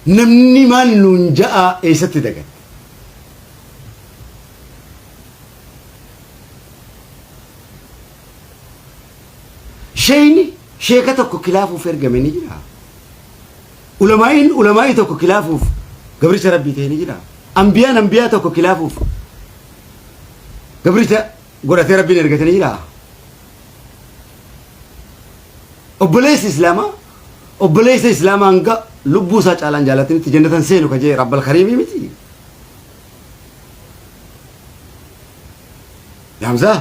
Namni maal nuun ja'aa eessatti dagatte? Sheeyni sheeka tokko kilaafuuf ergame ni jira. Ulamaa'iin ulamaa'ii tokko kilaafuuf gabricha Rabbii ta'e ni jira. Ambiyaan ambiyaa tokko kilaafuuf gabricha godhatee Rabbiin ergate ni jira. Obboleessi Islaamaa obboleessa Islaamaa hanga lubbuu isaa caalaan jaalatanitti jannatan seenu ka jee Rabbal Kariimii miti. Yaa Hamzaa.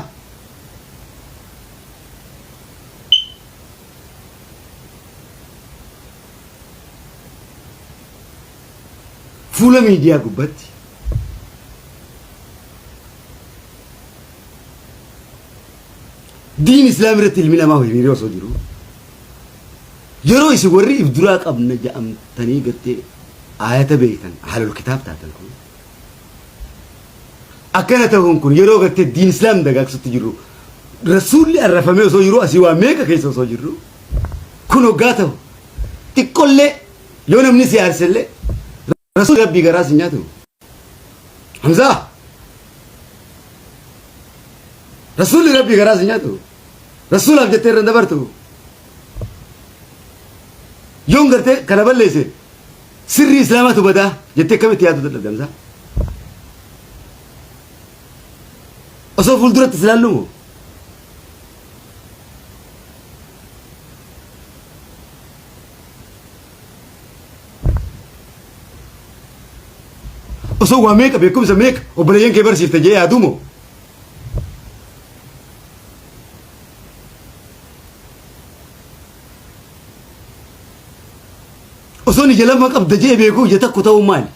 Fuula miidiyaa gubbatti diin islaam irratti ilmi namaa hiriiree osoo jiru yeroo isin warri if duraa qabna ja'amtanii gartee aayata beektan ahlul kitaab taatan kun Akkana tahuun kun yeroo gartee diin islaam dagaagsutti jirru rasuulli arrafamee osoo jiru asii waa meeqa keessa osoo jirru kun hoggaa tahu xiqqollee yoo namni si aarsellee rasuulli rabbii garaa si nyaatu. Hamzaa rasuulli rabbii garaa si nyaatu rasuulaaf jettee irra hin dabartu yoon gartee kana balleesse Sirrii Islaamaatu badaa jettee akkamitti yaaduu dadhabde Hamzaa? Osoo fuulduratti si laallu moo? Osoo waa meeqa beekumsa meeqa obboleeyyan kee barsiifte jee yaaduu moo? Osoon ija lama qabda jee beekuu ija takko ta'uun maali?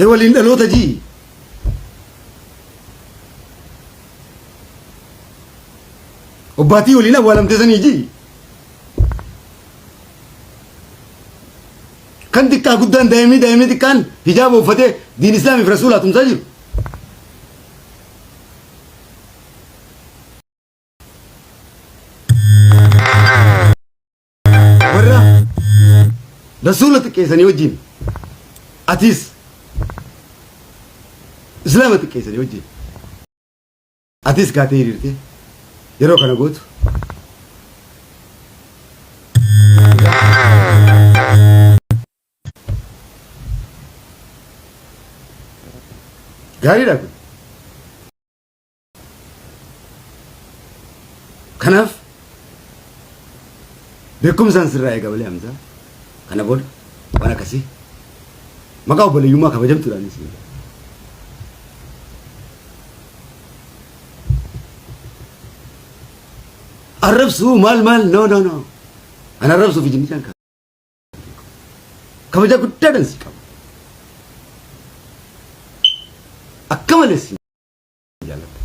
E waliin dhaloota jii. Obbaatii waliin awwaalamte sanii jii. Kan xiqqaa guddaan daa'imni daa'imni xiqqaan hijaaba uffatee diin islaamiif rasuulaa tumsaa jiru. Warra rasuula xiqqeessanii wajjin atiis islaama xiqqeessanii wajjin. Atis kaatee hiriirtee yeroo kana gootu gaariidha kun. Kanaaf beekumsaan sirraa eega malee Hamzaa kana booda waan akkasii maqaa obboleeyyummaa kabajamtuudhaanis Arrabsuu maal maal no no no. An arrabsuuf ijinni kan kabaja guddaadhaan si qaba. Akka malee si jaalladha.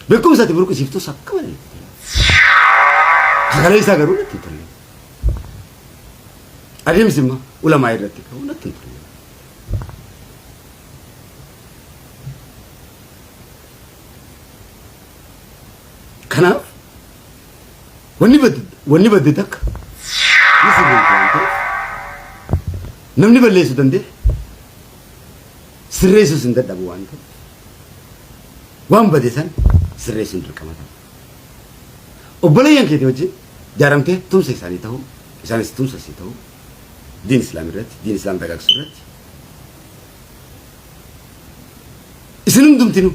Beekumsa ati burqisiiftus akka malee natti tola. Sagalee isaa garuu natti hin tolle. Adeemsi immoo ulamaa irratti ka'u natti hin tolle. Kanaaf wanni badde wanni badde takka ni sirreessu waan ta'eef namni balleessu danda'e sirreessuus hin dadhabu waan ta'eef waan bade san sirreessuun dirqama ta'a. Obboleeyyan keetii wajjin jaaramtee tumsa isaanii ta'uu isaanis tumsa sii ta'uu diin islaam irratti diin islaam dagaagsuu irratti Isin hundumtinu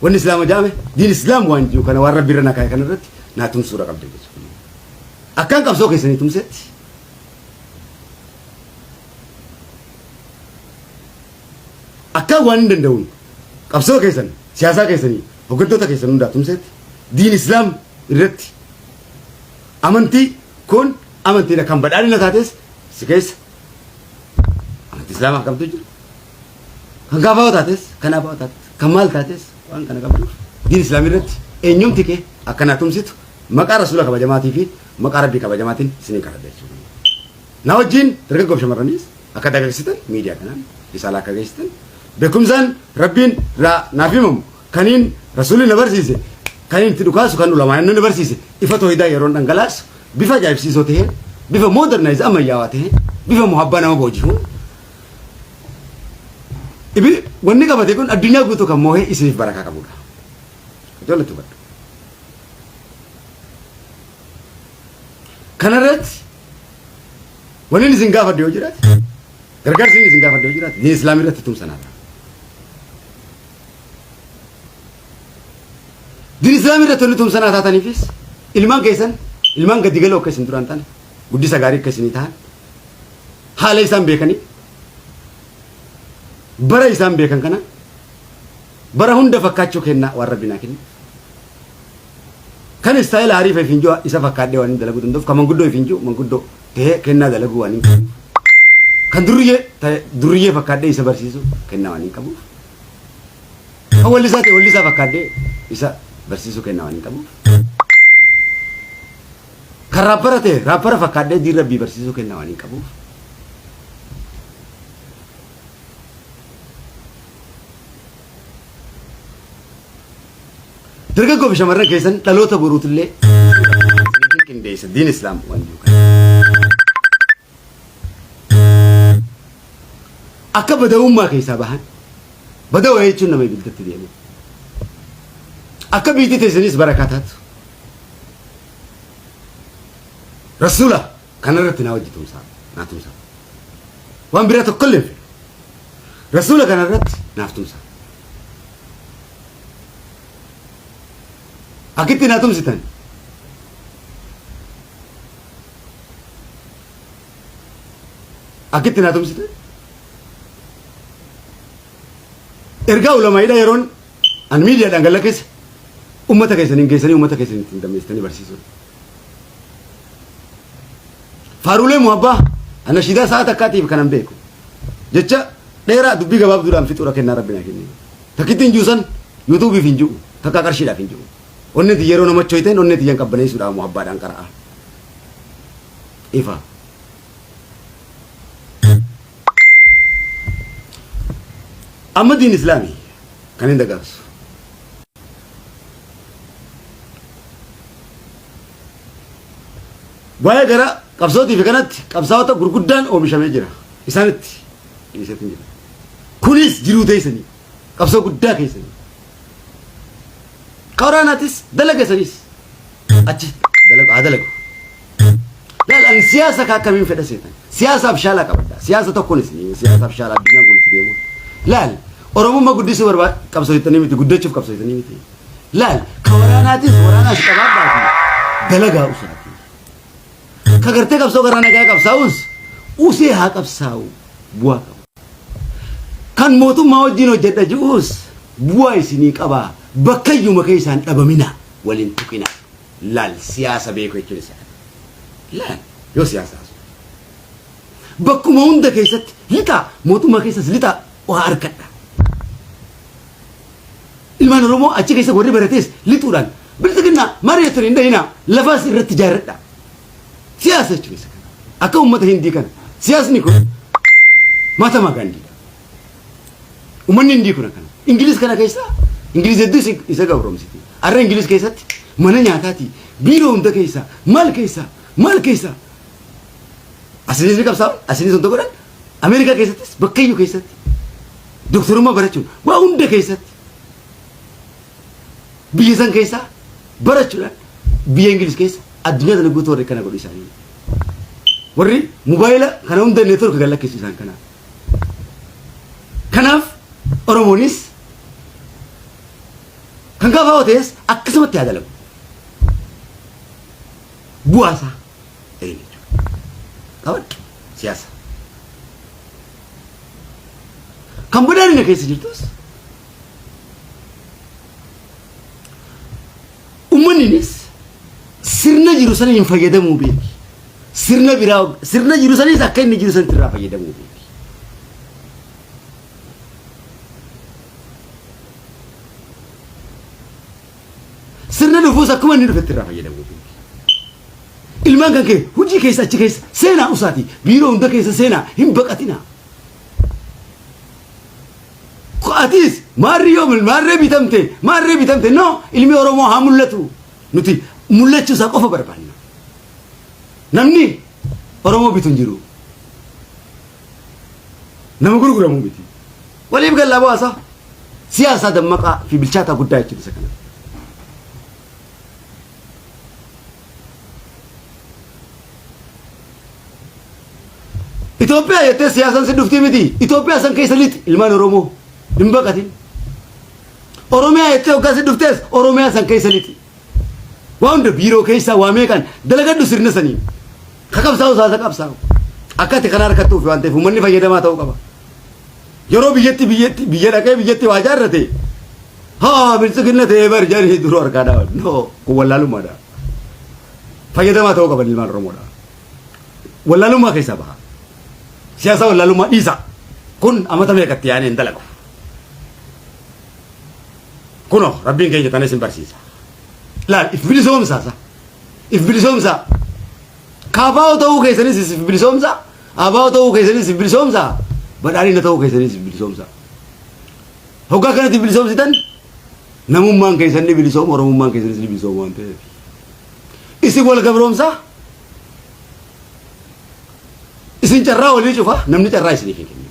wanni islaama jaame diin islaam waan jiru kana waan rabbi irra na kaa'e kana irratti naa tumsuudha qabda jechuudha. Akkaan qabsoo keessanii tumsetti akkaan waan hin danda'uun qabsoo keessan siyaasaa keessanii hoggantoota keessan hundaa tumsetti diin islaam irratti amantii kun amantiidha kan badhaadhina taates si keessa Amantii Islaamaa kamtu jira? Kan gaafaa taates, kan abaa taates, kan maal taates waan kana qabduuf diin Islaamii irratti eenyumti kee akka naa tumsitu maqaa rasuula kabajamaatii fi maqaa rabbii kabajamaatiin isiniin kadhadha jechuudha. Na wajjin dargaggoof shamarraniis akka dagaagsitan miidiyaa kanaan risaalaa akka geessitan Beekumsaan Rabbiin irraa naaf himamu kaniin Rasuulli na barsiise kaniin itti dhukaasu kan ulamaa inni na barsiise ifa toohidaa yeroon dhangalaasu bifa ajaa'ibsiisoo taheen bifa modernize ammayyaawaa taheen bifa muhabbaa nama booji'uun ibi wanni qabate kun addunyaa guutuu kan moohee isiniif barakaa qabudha. Ijoolletti hubadhu. Kanarratti wanni isin gaafadhu yoo jiraate gargaarsi inni isin gaafadhu yoo jiraate diin islaamii irratti tumsa naaf. Diin islaamii irratti wanni tumsa naa taataniifis ilmaan keessan ilmaan gadi galoo akka isin duraan taane guddisa gaarii akka isinii ta'an haala isaan beekanii bara isaan beekan kana bara hunda fakkaachuu kennaa waan rabbi naa kenne. Kan istaayila hariifa ifin jiru isa fakkaadhee waan hin dalaguu danda'uuf kan manguddoo ifin jiru manguddoo ta'ee kennaa dalaguu waan hin qabuuf. Kan durriyyee ta'e durriyyee fakkaadhee isa barsiisu kennaa waan hin qabuuf. Kan wallisaa ta'e wallisaa fakkaadhee isa barsiisuu kennaa waan hin qabuuf. Kan raappara ta'e raappara fakkaadhee diin rabbii barsiisuu kennaa waan hin qabuuf. Dargaggoo fi shamarran keessan dhaloota boruutillee isiniifin qindeessa diin islaam waan jiru kana. Akka badawummaa keessaa bahan badawa jechuun nama ibiddatti deemu. Akka biitti teessanis barakaa taatu. Rasuula kanarratti naa wajji tumsaa naa tumsaa. Waan biraa tokkollee hin fedhu. Rasuula kanarratti naaf tumsaa. Akkitti naa tumsitan. Akkitti naa tumsitan. Ergaa ulamaa'idha yeroon an miidiyaadhaan galla keessa ummata keessaniin geessanii ummata keessan ittiin dammeessitanii barsiisuudha. Faaruulee muhabbaa anashiidaa sa'a takkaatiif kanan beeku. Jecha dheeraa dubbii gabaabduudhaan fixuudha kennaa rabbi naa kenne. Takkittiin juusan yuutuubiif hin ji'u takkaa qarshiidhaaf hin ji'u. Onnee tiyya yeroo nama choyteen onnee tiyyan qabbaneessuudhaaf muhabbaadhaan qara'a. Ifa. Amma diin islaamii kan hin dagaagsu. Waa'ee gara qabsootii fi kanatti qabsaa'ota gurguddaan oomishamee jira. Isaanitti dhiiseetiin jira. Kunis jiruu teessanii qabsoo guddaa keessanii. Ka waraanaatis dalaga isanis achi dalagu haa dalagu. Laal ani siyaasa ka akkamiin fedha seetan. Siyaasa abshaalaa qabadha. Siyaasa tokkoon isin siyaasa abshaalaa addunyaan kun itti deemu. Laal Oromummaa guddisuu barbaad qabsooftanii miti guddachuuf qabsooftanii miti. Laal ka waraanaatis waraanaas qabaadhaati dalagaa usaati. Ka gartee qabsoo karaa nagaa qabsaa'us usee haa qabsaa'u bu'aa qaba. Kan mootummaa wajjin hojjedha ji'us bu'aa isinii qaba bakkayyuma keessaan dhabamina waliin tuqina. Laal siyaasa beeku jechuun isa kana. Laal yoo siyaasa haasoftu. Bakkuma hunda keessatti lixaa mootummaa keessas lixaa waa argadha. Ilmaan Oromoo achi keessa warri baratees lixuudhaan bilxiginnaa mari'atan hin dhahinaa lafaas irratti ijaarradha. Siyaasa jechuun isa kana. Akka uummata Hindii kana siyaasni kun Mahatma Gaandiidha. Uummanni Hindii kun akkana. Ingiliz kana keessa Ingiliz hedduu isa gabroomsiti. Har'a Ingiliz keessatti mana nyaataati biiroo hunda keessa maal keessa maal keessa asinis ni qabsaa'u asinis wanta godhan Ameerikaa keessattis bakkayyuu keessatti doktorummaa barachuun waa hunda keessatti biyya san keessaa barachuudhaan biyya Ingiliz keessa addunyaa tana guutuu warri kana godhu isaanii. Warri mobaayila kana hunda neetwork gad lakkisu isaan kana. Kanaaf Oromoonis kan gaafa ta'es akkasumatti haa dalagu. Bu'aa isaa eegna jechuudha. Qabadhu siyaasa. Kan badhaadhina keessa jirtus Uummanninis sirna jiru saniin fayyadamuu beeki. Sirna biraa sirna jiru sanis akka inni jiru sanitti irraa fayyadamuu beeki. Sirna dhufuus akkuma inni dhufetti irraa fayyadamuu beeki. Ilmaan kan kee hojii keessa achi keessa seenaa usaati biiroo hunda keessa seenaa hin baqatinaa. Atis maarri yoo maarree bitamte maarree bitamte no ilmi Oromoo haa mul'atu. Nuti mul'achuu isaa qofa barbaanna. Namni Oromoo bitu hin jiru. Nama gurguramu miti. Waliif gallaa bu'aasaa. Siyaasaa dammaqaa fi bilchaataa guddaa jechuudha isa kana. Itoophiyaa jettee siyaasaan si dhuftii miti. Itoophiyaa san keessa lixi ilmaan Oromoo hin baqatin. Oromiyaa jettee hoggaa si dhuftees Oromiyaa san keessa lixi. Waa hunda biiroo keessaa waa meeqaan dalagadhu sirna saniin. Ka qabsaa'u saasa qabsaa'u. Akka ati kana harkattuuf waan ta'eef uummanni fayyadamaa ta'uu qaba. Yeroo biyyatti biyyatti biyya dhaqee biyyatti waa jaarrate haa biltsiginna ta'ee bar jedhanii duruu harkaa dhaaban. No kun wallaalummaadha. Fayyadamaa ta'uu qaban ilmaan Oromoodha. Wallaalummaa keessaa baha. Siyaasa wallaalummaa dhiisa. Kun amata meeqatti yaa'anii hin dalagu. Kunoo rabbiin keenya tana isin barsiisa. Laal if bilisoomsaa sa. If bilisoomsaa. Kaafaa'oo ta'uu keessanis if bilisoomsaa. Abaa'oo ta'uu keessanis if bilisoomsaa. Badhaadhina ta'uu keessanis if bilisoomsaa. Hoggaa kanatti bilisoomsitan namummaan keessan ni bilisooma oromummaan keessanis ni bilisooma waan ta'eef. Isin wal gabroomsaa. Isin carraa walii cufa namni carraa isiniif hin kennu.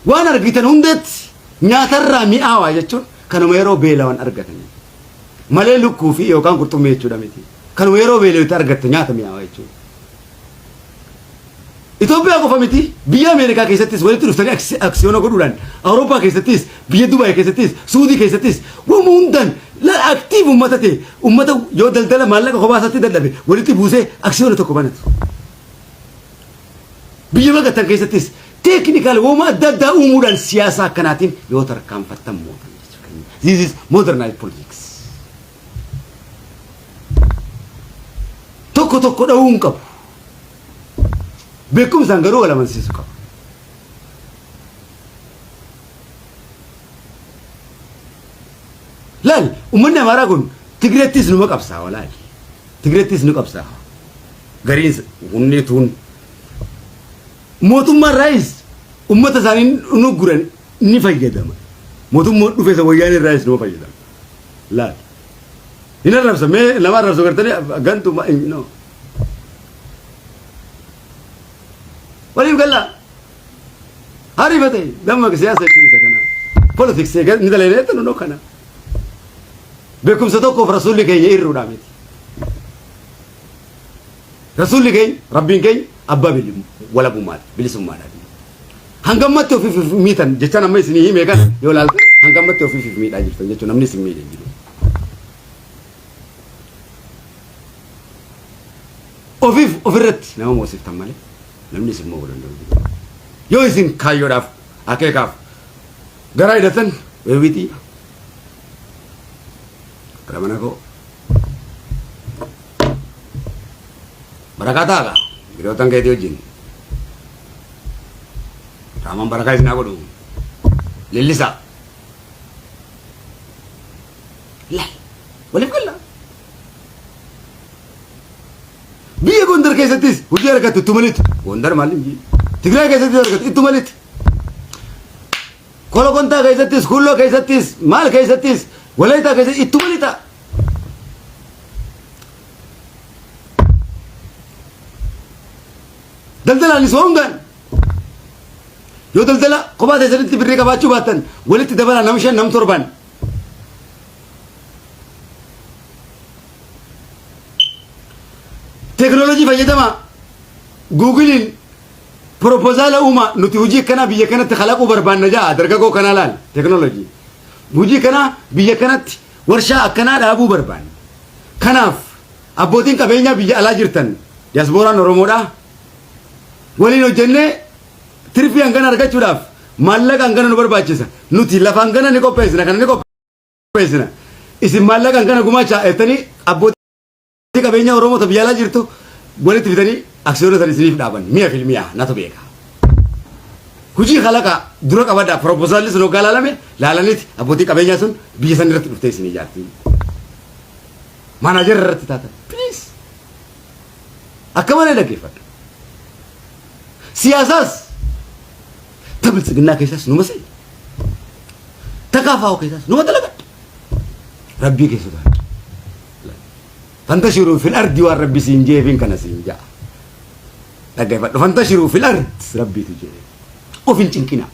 Waan argitan hundatti nyaatarraa mi'aawaa jechuun kanuma yeroo beelawan argatanii. Malee lukkuu fi yookaan qurxummii jechuudha miti. Kanuma yeroo beelawatti argatte nyaata mi'aawaa jechuudha. Itoophiyaa qofa miti biyya Ameerikaa keessattis walitti dhuftanii aksiyoona godhuudhaan Awurooppaa keessattis biyya Dubaay keessattis Suudii keessattis wama hundaan aktiif uummata ta'e uummata yoo daldala maallaqa kophaa isaatti dadhabe walitti buusee aksiyoona tokko banatu. Biyya baqatan keessattis teeknikaal wama adda addaa uumuudhaan siyaasa akkanaatiin yoo tarkaanfattan mootan jechuudha. This is modernized politics. Tokko tokko dha'uu hin qabu. Beekumsaan garuu wal amansiisuu qaba. Laal uummanni Amaaraa kun Tigreettis numa qabsaawa laal. Tigreettis nu qabsaawa. Gariin humni tuun mootummaan raayis uummata isaanii nu guran ni fayyadama. Mootummaan dhufe isa wayyaanee raayis numa fayyadama. Laal. Hin arrabsa mee nama arrabsu gartanii gantu no. Waliif gallaa. Hariifate damma siyaasa jechuun isa kana. Politics ni dalaynee nu kana. Beekumsa tokkoof rasuulli keenya irruudhaa miti. Rasuulli keenya rabbiin keenya abbaa walabummaati bilisummaadhaati. Hangammatti ofiif of miitan jechaan amma isinii hime kana yoo ilaaltan hangammatti ofiif of miidhaa jirtan jechuun namni isin miidhe hin jiru. Ofiif ofirratti nama moosiftan malee namni isin mo'uu danda'u hin jiru. Yoo isin kaayyoodhaaf akeekaaf garaa hidhatan weewiitii gara mana koo barakaa taa'a hiriyootan keetii wajjin. Raamaan barakaa isin haa godhu. Lellisaa. Laal. Waliif galla. Biyya Gondar keessattis hojii argattu itti malitti. Gondar maal hin Tigraay keessattis argattu itti malitti. Kolokontaa keessattis, Kulloo keessattis, maal keessattis, Walayitaa keessattis ittuma lixa. Daldalaanis waan hundaan yoo daldala kophaa teessanitti birrii qabaachuu baattan walitti dabalaa nam shan nam torban. Teekinooloojii fayyadamaa Guugiliin Propozaala uuma nuti hojii akkanaa biyya kanatti kalaquu barbaanna ja'a dargagoo kanaa laal teknoolojii. Hojii kanaa biyya kanatti warshaa akkanaa dhaabuu barbaanna. Kanaaf abbootiin qabeenyaa biyya alaa jirtan diyaaspooraan Oromoodhaa waliin hojjennee tirfii hangana argachuudhaaf maallaqa hangana nu barbaachisa. Nuti lafa hangana ni qopheessina kana ni qopheessina. Isin maallaqa hangana gumaachaa jettanii abbootii Abbootii qabeenyaa Oromoo ta biyya alaa jirtu walitti fidanii aksiyoona san isiniif dhaaban mi'a filmi'a natu beeka. Hujii kalaqa dura qabadha proposaalli sun hoggaa laalame laalaniiti abbootii qabeenyaa sun biyya san irratti dhuftee isin ijaarti. Maanaajara irratti taatan please. Akka malee dhaggeeffadha. Siyaasaas ta biltsiginnaa keessaas numa seena. Takkaa faa'u keessaas numa dalagadha. Rabbii kee sodaadhu. Fantashiruu fil ardi waan rabbi siin jeefin kana siin ja'a. Dhaggeeffadhu fantashiruu fil ardi rabbiitu jee. Of hin cinqina.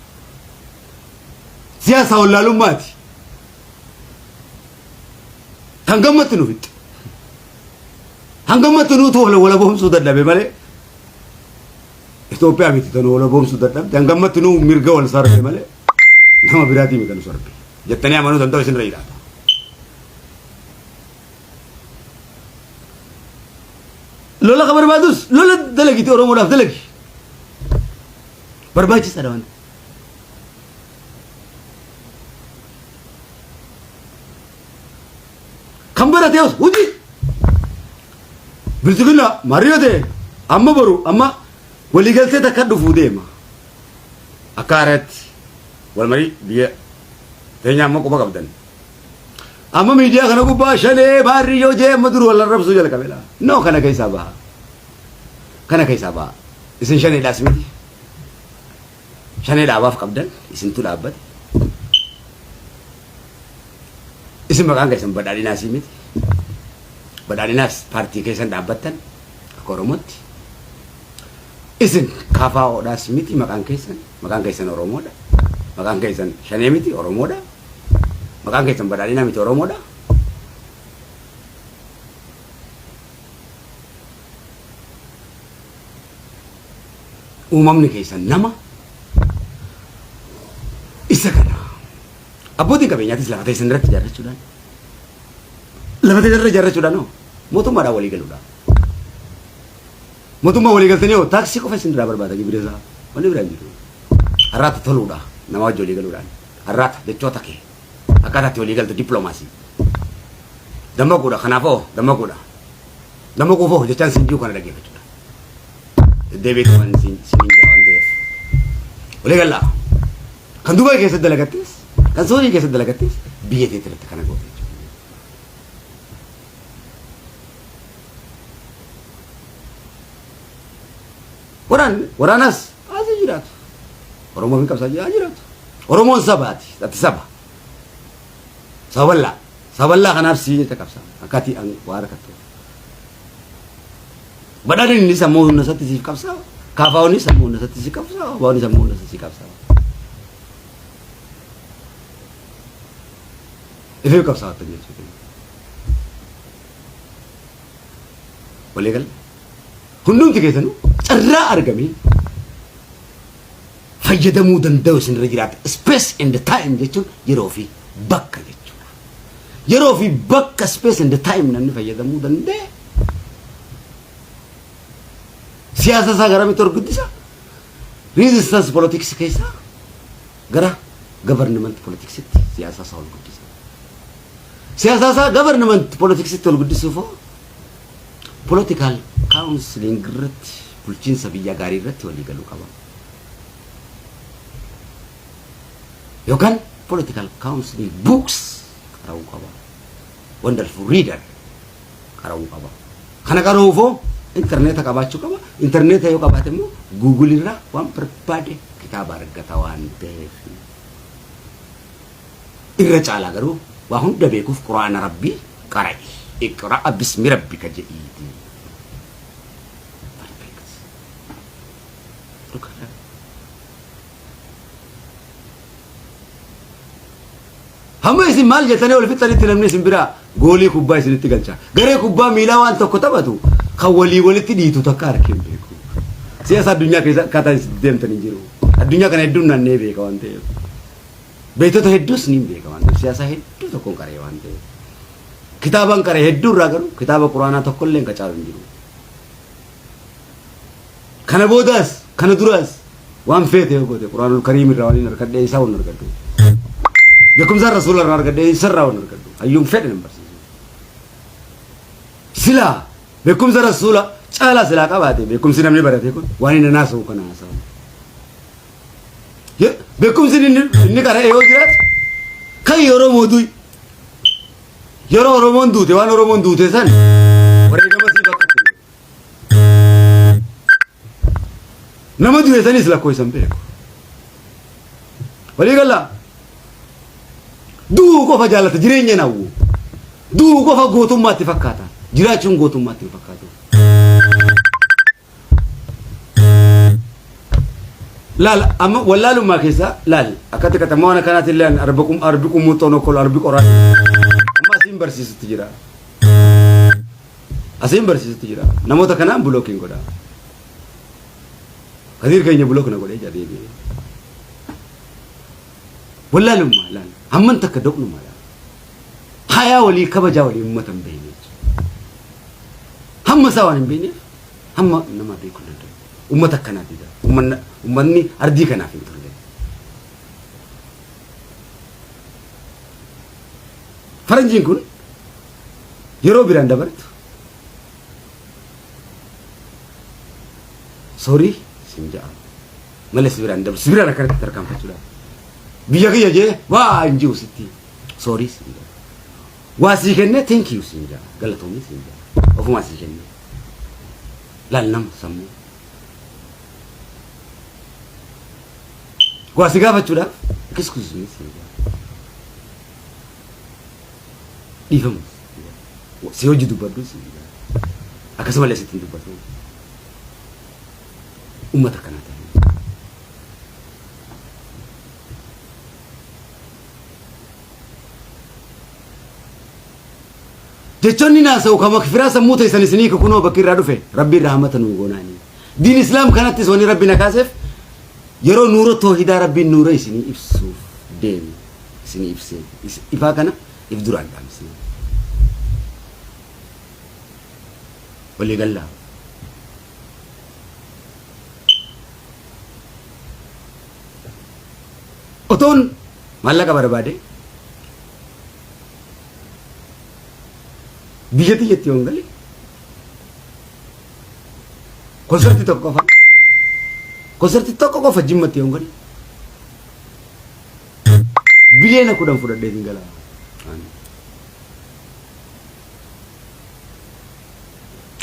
Siyaasa wallaalummaati. Kan gammatti nu fixxe. Hangammatti nuutu wal walaboomsuu dadhabe malee Itoophiyaa miti tan walaboomsuu dadhabde hangammatti nuu mirga wal sarbe malee nama biraatii miti nu sarbe jettanii amanuu danda'u isin irra jiraata. Lola ka barbaadus lola dalagiti Oromoodhaaf dalagi. Barbaachisaadha waan ta'eef. Kan barate os hojii. Bilchiginna marii ta'e amma boru amma waliigaltee takka dhufuu deema. Akka haaraatti wal marii biyya teenya amma quba qabdan. Amma miidiyaa kana gubbaa shanee baarrii yoo jee amma dur wal arrabsuu jalqabe laa. No kana keessaa baha. Kana keessaa baha. Isin shaneedhaas miti. Shanee dhaabaaf qabdan isintu dhaabbate. Isin maqaan keessan badhaadhinaasii miti. Badhaadhinaas paartii keessan dhaabbattan akka Oromootti. Isin KFOdhaas miti maqaan keessan. Maqaan keessan Oromoodha. Maqaan keessan Shanee miti Oromoodha. Maqaan keessan badhaadhinaa miti Oromoodha. Uumamni keessan nama isa kana. Abbootiin qabeenyaatis lafa teessan irratti ijaarrachuudhaan lafa teessan irra ijaarrachuudhaan hoo mootummaadhaan walii galuudhaan. Mootummaa walii galtanii hoo taaksii qofa isin irraa barbaada gibira isaa wanni biraa hin jiru. Har'aata toluudha nama wajji walii galuudhaan har'aata jechoota kee akkaataa itti walii galtu dippiloomaasii. Dammaquudha kanaaf hoo dammaquudha. Dammaquuf hoo jechaan siin jiru kana dhaggeeffachuudha. Deddeebiitu waan siin siin jaa waan ta'eef. Walii gallaa. Kan Dubaay keessatti dalagattis, kan Saudii keessatti dalagattis biyya teetti irratti kana goote jechuudha. Waraanni waraanaas asii jiraatu. Oromoo fi qabsaa jira jiraatu. Oromoon sabaati. Ati saba. Saba bal'aa. Saba bal'aa kanaaf sii jecha qabsaa. Akka ati waa harkattu. Badhaadhinni inni sammuu humna isaatti siif qabsaa'a. Kaafaa'oonni sammuu humna isaatti siif qabsaa'a. Abaa'oonni sammuu humna isaatti siif qabsaa'a. Ifiif qabsaa'attan jechuudha. Walii gala. Hundumti keessanuu carraa argamee fayyadamuu danda'u isinirra jiraata. Space and time jechuun yeroo fi bakka jechuudha. Yeroo fi bakka space and time namni fayyadamuu danda'e siyaasa isaa garamitti ol guddisa? Resistance politics keessaa gara government politics'itti siyaasa isaa ol guddisa. Siyaasa isaa government politics'itti ol guddisuuf hoo political counseling irratti bulchiinsa biyya gaarii irratti walii galuu qaba. Yookaan political counseling books qara'uu qaba. Wonderful reader qara'uu qaba. Kana qara'uuf hoo intarneeta qabaachuu qaba. Intarneeta yoo qabaate immoo Google irraa waan barbaade kitaaba argata waan ta'eef. Irra caalaa garuu waa hunda beekuuf Quraana Rabbii qara'i. Iqra'a bismi rabbika jedhiiti. Perfect. Look at that. Hamma isin maal jettanii wal fixxanitti namni isin biraa goolii kubbaa isinitti galcha. Garee kubbaa miilaa waan tokko taphatu kan walii walitti dhiitu takka harki hin beeku. Siyaasa addunyaa keessa akkaataa isin deemtan hin jiru. Addunyaa kana hedduun naannee beeka waan ta'eef. Beektota hedduus ni beeka waan ta'eef. Siyaasa hedduu tokkoon qaree waan ta'eef. Kitaabaan qaree hedduu irraa garuu kitaaba quraanaa tokkollee hin qacaalu hin jiru. Kana boodaas kana duraas waan feete yoo goote quraanul kariim irraa waan hin argadhee isaa waan argadhu. Beekumsa rasuula irraa argadhee isa irraa waan argadhu. Hayyuun fedhe nan barsiisu. Silaa beekumsa rasuula caalaa silaa qabaate beekumsi namni barate kun waan inni naasa'u kana haasa'u. Beekumsi inni qara'e yoo jiraate kan yeroo mootuu yeroo Oromoon duute waan Oromoon duute san wareegama sii bakka itti Nama du'e sanis lakkoofsan beeku. Walii galaa. Du'uu qofa jaallata jireenya hin hawwu. Du'uu qofa gootummaatti fakkaata. Jiraachuun gootummaatti hin fakkaatu. Laal amma wallaalummaa keessaa laal akkatti katamaa waan akkanaatti illee arbi qum arbi qummuuxxoon okkolu arbi qoraa amma asiin barsiisutti jira. Asiin barsiisutti jira. Namoota kanaan bulookiin godha. Kadiir keenya bulook na godhee jedhee deebi'ee. Wallaalummaa laal hamman takka doqnummaa laal. Hayaa walii kabajaa walii uummata hin beekne jechuudha. Hamma isaa waan hin beekneef hamma nama beekuu hin danda'u. Uummata akkanaati jira. Uummanni ardii kanaaf hin tolle. Faranjiin kun yeroo biraan dabartu Sorry sin ja'a. Malee si biraan dabru si biraan akkanatti tarkaanfachuudhaaf. Biyya kiyya jee waa hin jiru sitti. Sorry sin ja'a. Waa sii kennee thank you sin ja'a. Galatoomii sin ja'a. Ofumaa sii kennee. Laal nama sammuu. Waa si gaafachuudhaaf excuse me sin ja'a. Dhiifama. Si hojii dubbadhu si akkasumallee sitti hin dubbatu. Uummata akkanaa ta'e. Jechoonni naasa'u kan makfiraa sammuu teessan isinii kunoo bakki irraa dhufe rabbiin rahmata nuu goonaani. Diin islaam kanattis wanni rabbi na kaaseef yeroo nuura toohidaa rabbiin nuura isinii ibsuuf deeme isinii ibsee ifaa kana if duraan dhaamsee. Walii gallaa. Otoon maallaqa barbaade biyya tiyyatti yoon gale konsartii tokko qofa konsartii tokko qofa jimmatti yoon gale biliyoona 10 fudhadheetiin gala.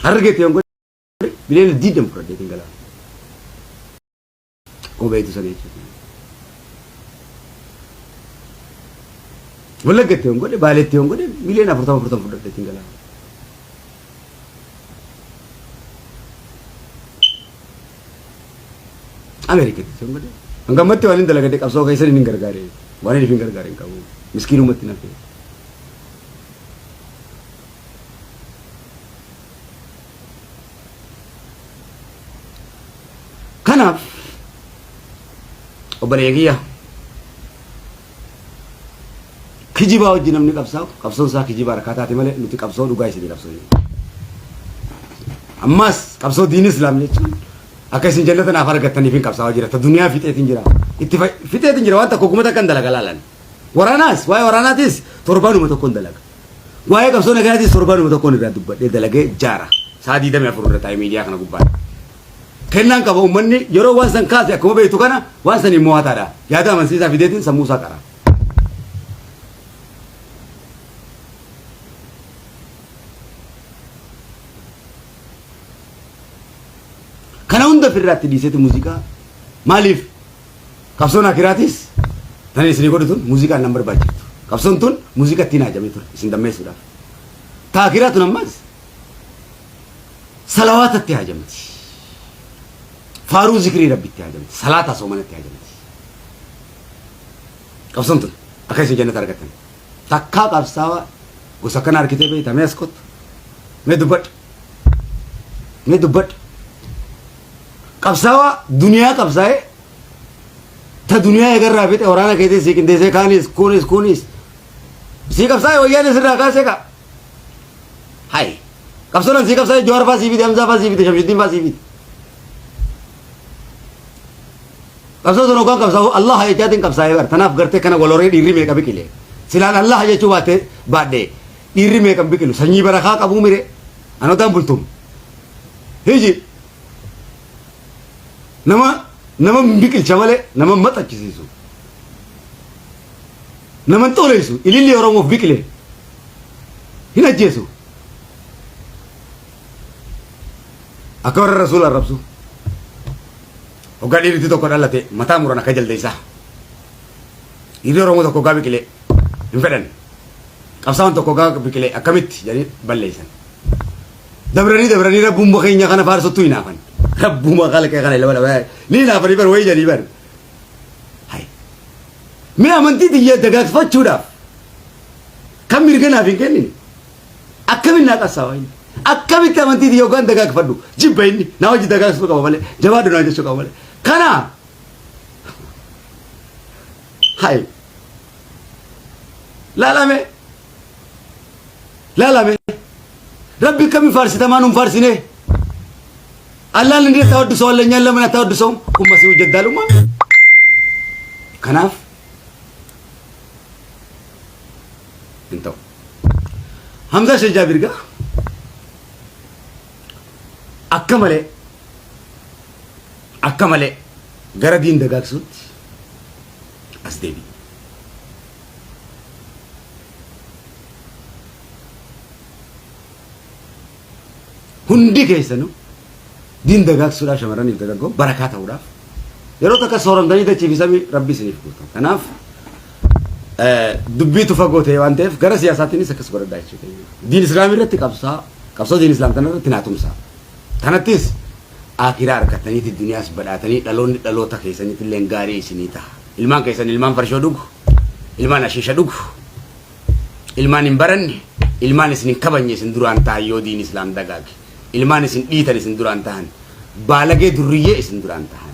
Harargeetti yoon godhe biliyoona 20 fudhadheetiin gala. Akkuma beektu sana jechuudha. Wallaggatti yoon godhe Baaleetti yoon godhe miliyoona 40 40 fudhadheetiin gala. Ameerikaatti yoon godhe hanga ammatti waan hin dalagadhe qabsoo keessan hin gargaare waan hin gargaare hin qabu miskiinumatti nafe. Kanaaf obboleeyyan kiyya kijibaa wajjin namni qabsaa'u qabsoon isaa kijibaa harkaa taate malee nuti qabsoo dhugaa isinii qabsoo Ammas qabsoo diin islaam jechuun akka isin jannata naaf argattaniif hin qabsaa'aa jira. Ta duniyaa fixeetiin jira. Itti fixeetiin jira waan takka ogummaa takka hin dalaga laalan. Waraanaas waa'ee waraanaatis torbaanuma tokko hin dalaga. Waa'ee qabsoo nagayaatis torbaanuma tokkoon irraa dubbadhee dalagee jaara. Sa'a 24 irra taa'ee miidiyaa kana gubbaa. Kennaan qaba uummanni yeroo waan san kaase akkuma beektu kana waan saniin mo'ataadha. Yaada amansiisaa fideetiin sammuu isaa qara. Kana hunda ofirraatti dhiiseeti muuziqaa maaliif Qabsoon akiraatis tani isinii godhu tun muuziqaan nan barbaachiftu. Qabsoon tun muuziqa ittiin haajamee ture isin dammeessuudhaaf. Ta akiraa tun ammas salawaatatti haajamti. Faaruu zikrii rabbitti haajamti. Salaataa soomanatti haajamti. Qabsoon tun akka isin jannata argattan. Takkaa qabsaawaa gosa kana argitee beekta mee as kottu. Mee dubbadhu. Mee dubbadhu. Qabsaawaa duniyaa qabsaa'ee ta duniyaa eegarraa fixe waraana keetii sii qindeessee kaanis kunis kunis sii qabsaa'e wayyaan sirraa kaasee ka. Hay. Qabsoon sii qabsaa'e Jawaar faa sii fide Hamzaa faa sii fide Shamshuddin faa sii fide. Qabsoo sun hoggaan qabsaa'u Allah jechaatiin qabsaa'ee bar tanaaf gartee kana wal horee dhiirri meeqa biqile. Silaan Allah jechuu baatte baadhee dhiirri meeqa hin biqilu sanyii barakaa qabuu mire anotaan bultum. Hiji nama nama biqilcha malee nama maxachisiisu. Nama hin xooleessu ililli Oromoof biqile hin ajjeesu. Akka warra rasuula arrabsu. Hoggaa dhiirri tokko dhalate mataa muran akka jaldeessaa. Dhiirri Oromoo tokko hoggaa biqilee. Hin fedhan. Qabsaa'oon tokko gaafa biqilee akkamitti jedhanii balleessan. Dabranii dabranii rabbumma keenya kana faarsuttu hinaafan. Rabbuma kalqee kana ilma nama ni hinaafanii bar wayii jedhanii bar. Hai. Mee amantii tiyya dagaagfachuudhaaf kan mirga naaf hin kennine akkamiin naa qabsaawa inni? Akkamitti amantii tiyya hoggaan dagaagfadhu jibba inni naa hojii dagaagsuu qaba malee jabaadhu naa jechuu qaba malee. Kana hai laalame laalame rabbi akkamiin faarsitamaa nun faarsinee Allaan እንዴት ታወድሰዋለህ? እኛን ለምን አታወድሰውም? kun masiihu jaddaalummaa kanaaf hin ta'u. Hamzaa Sheekh Jaabir gaa akka malee akka malee gara diin dagaagsuutti as deebi'e. Hundi keessanuu diin dagaagsuudhaaf shamarraniif dargaggoo barakaa ta'uudhaaf yeroo takka sooramtanii dachii fi samii rabbi isiniif guuta. Kanaaf dubbiitu fagoo ta'e waan ta'eef gara siyaasaatiinis akkas godhadhaa jechuudha. Diin islaamii irratti qabsaa qabsoo diin islaam tana irratti naa tumsaa. Kanattis aakiraa argataniiti duniyaas badhaatanii dhaloonni dhaloota keessaniitti illee gaarii isinii ta'a. Ilmaan keessan ilmaan farshoo dhugu, ilmaan ashiisha dhugu, Ilmaan hin baranne, ilmaan isin hin kabajne isin duraan tahan yoo diin islaam dagaage. Ilmaan isin dhiitan isin duraan tahan. Baalagee durriyyee isin duraan tahan.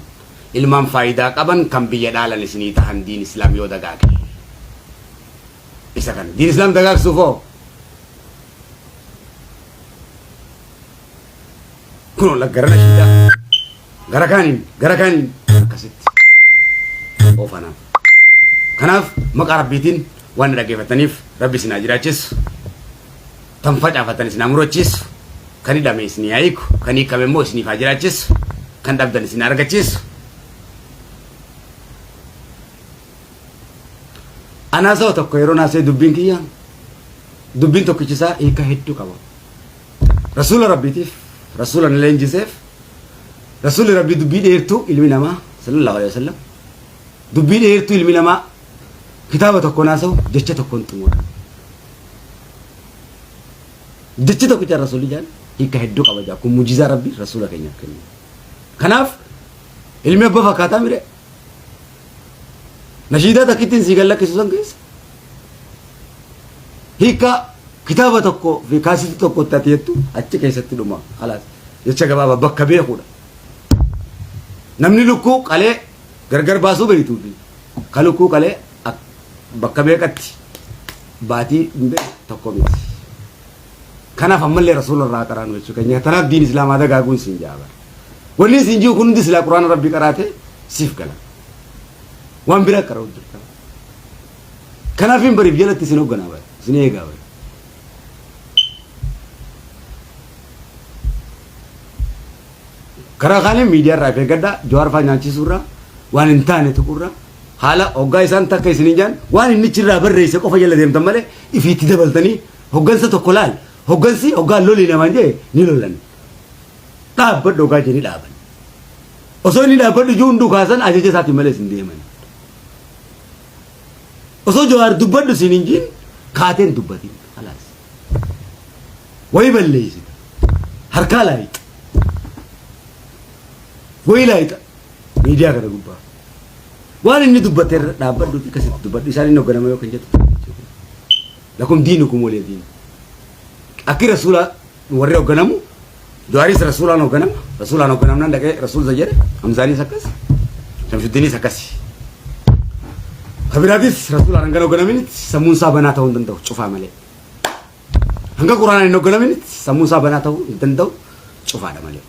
Ilmaan faayidaa qaban kan biyya dhaalan isinii tahan diin islaam yoo dagaage. Isa kana. Diin islaam dagaagsuuf hoo? Kunoo gara nashiidaa. Gara kaaniin gara kaaniin akkasitti oofanaaf. Kanaaf maqaa Rabbiitiin waan na dhaggeeffataniif Rabbi isin haa jiraachisu. Tan facaafatan isin haa murachiisu. Kan hidhame isin haa hiiku. Kan hiikame immoo isiniif haa jiraachisu. Kan dhabdan isin haa argachiisu. Anaa saba tokko yeroo naasee dubbiin kiyya dubbiin tokkichisaa hiika hedduu qaba. Rasuula Rabbiitiif rasuula na leenjiseef rasuulli Rabbii dubbii dheertuu ilmi namaa sallallahu alaihi wasallam dubbii dheertuu ilmi namaa kitaaba tokko naasa'u jecha tokkoon xumura. Jechi tokkicha rasuulli jaan hiika hedduu qaba jaa kun mujizaa Rabbii rasuula keenyaaf kenne. Kanaaf ilmi abbaa fakkaataa mire nashiidaa takkittiin sii gallakkisu san keessa hiika kitaaba tokko fi kaasitii tokkotti ati jettu achi keessatti dhuma. Khalaas jecha gabaabaa bakka beekuudha. Namni lukkuu qalee gargar baasuu beektuu fi ka lukkuu qalee bakka meeqatti baatii hin beeku tokko miti. Kanaaf ammallee rasuula irraa qaraanu jechuu keenya. Tanaaf diin islaamaa dagaaguun siin jaaba. Wanni isin jiru kun hundi silaa quraana rabbii qaraate siif gala. Waan biraa qara'u jirta. Kanaaf hin bariif jalatti isin hoogganaa bara. Isin eegaa bara. Karaa kaaniin miidiyaa irraa of eeggadhaa Jawaar fa'aa nyaachisuu irraa waan hin taane tuquu irraa haala hoggaa isaan takka isin hin jaan waan inni irraa barreesse qofa jala deemtan malee ifiitti dabaltanii hoggansa tokko laal hoggansi hoggaa loli namaan jee ni lolan dhaabbadhu hoggaa jee ni dhaaban osoo inni dhaabbadhu ijuu hunduu kaasan ajaja isaatiin malee isin deeman osoo Jawaar dubbadhu isin hin jiin kaateen dubbatin khalaas Wayi balleessita. Harkaa laayixa. Wayi laayixa. Miidiyaa kana gubbaa. Waan inni dubbate irra dhaabbadhuuti akkasitti dubbadhu. Isaan inni hoogganama yoo kan jettu. Lakum diinukum waliya diin. Akki rasuula warri hoogganamu Jawaaris rasuulaan hoogganama. Rasuulaan hoogganamnaan dhaqee rasuul jedhe. Hamzaanis akkas. Shamsuddiinis akkasi. Kabiraatis rasuulaan hanga hoogganaminitti sammuun isaa banaa ta'uu hin danda'u cufaa malee. Hanga Qur'aanaan hin hogganaminitti sammuun isaa banaa ta'uu hin danda'u cufaadha malee.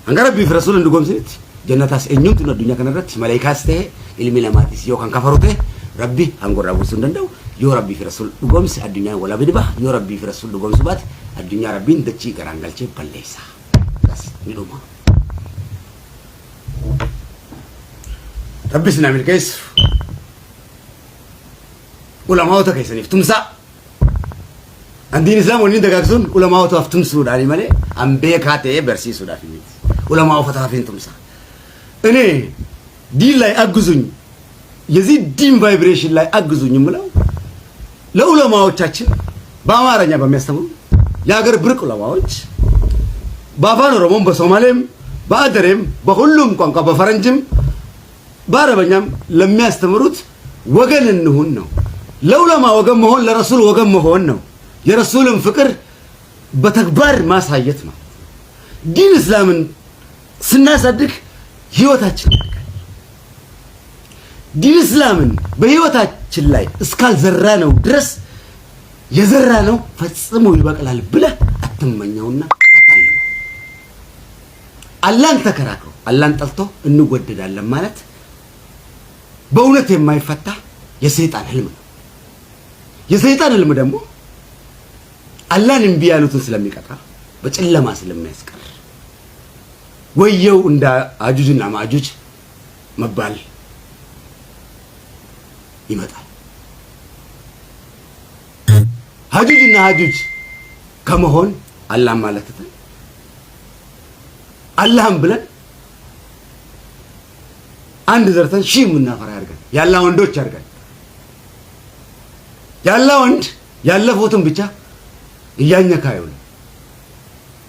Hanga Rabbii fi Rasuula hin dhugoomsinitti jannataas eenyumtu addunyaa kanarratti maleekaas ta'e ilmi namaatis yoo kan kafaru ta'e Rabbi aangoo irraa buusuu hin danda'u. Yoo Rabbii fi Rasuul dhugoomse addunyaan walaa ni baha. Yoo Rabbii fi Rasuul dhugoomsuu baate addunyaa Rabbiin dachii garaan galchee balleessa. Akkas ni dhuma. Rabbi isin haa milkeessu. Ulamaa'ota keessaniif tumsaa. An diin islaam wanni dagaagsuun ulamaa'otaaf tumsuudhaani malee an beekaa ta'ee barsiisuudhaaf miti. Ulamaa'otaaf hin tumsa. እኔ ዲን ላይ አግዙኝ የዚህ ዲን vibration ላይ አግዙኝ የምለው ለዑለማዎቻችን በአማርኛ በሚያስተምሩ የሀገር ብርቅ ዑለማዎች በአፋን ኦሮሞም በሶማሌም በአደሬም በሁሉም ቋንቋ በፈረንጅም በአረበኛም ለሚያስተምሩት ወገን እንሁን ነው። ለዑለማ ወገን መሆን ለረሱል ወገን መሆን ነው። የረሱልን ፍቅር በተግባር ማሳየት ነው። ዲን እስላምን ስናሳድግ ህይወታችን ያድጋል። ዲን እስላምን በህይወታችን ላይ እስካልዘራ ነው ድረስ የዘራ ነው ፈጽሞ ይበቅላል ብለህ አትመኘውና አታልመው። አላህን ተከራክሮ አላህን ጠልቶ እንወደዳለን ማለት በእውነት የማይፈታ የሰይጣን ህልም ነው። የሰይጣን ህልም ደግሞ አላህን እምቢ ያሉትን ስለሚቀጣ በጨለማ ስለሚያስቀር ወየው እንደ አጁጅና ማጁጅ መባል ይመጣል። ሀጁጅና ሀጁጅ ከመሆን አላህን ማለት ትተን አላህን ብለን አንድ ዘርተን ሺህ የምናፈራ ያድርገን። ያላ ወንዶች ያድርገን። ያላ ወንድ ያለፉትን ብቻ እያኘከ አይውልም።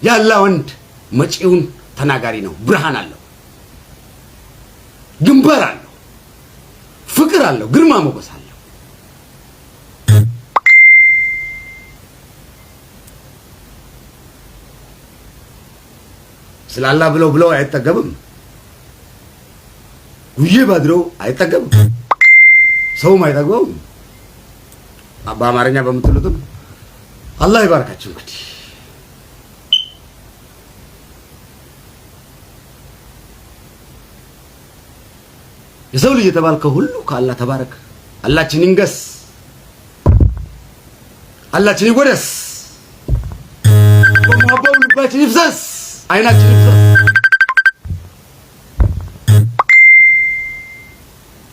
ያላ ወንድ መጪውን ተናጋሪ ነው። ብርሃን አለው፣ ግንባር አለው፣ ፍቅር አለው፣ ግርማ ሞገስ አለው። ስለ አላህ ብለው ብለው አይጠገብም። ጉዬ ባድረው አይጠገብም። ሰውም አይጠግበውም። በአማርኛ በምትሉትም አላህ ይባርካችሁ። እንግዲህ የሰው ልጅ የተባልከው ሁሉ ከአላህ ተባረክ። አላችን ይንገስ፣ አላችን ይወደስ፣ በሙሀባው ልባችን ይፍሰስ፣ አይናችን ይፍሰስ፣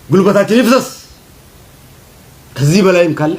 ጉልበታችን ይፍሰስ። ከዚህ በላይም ካለ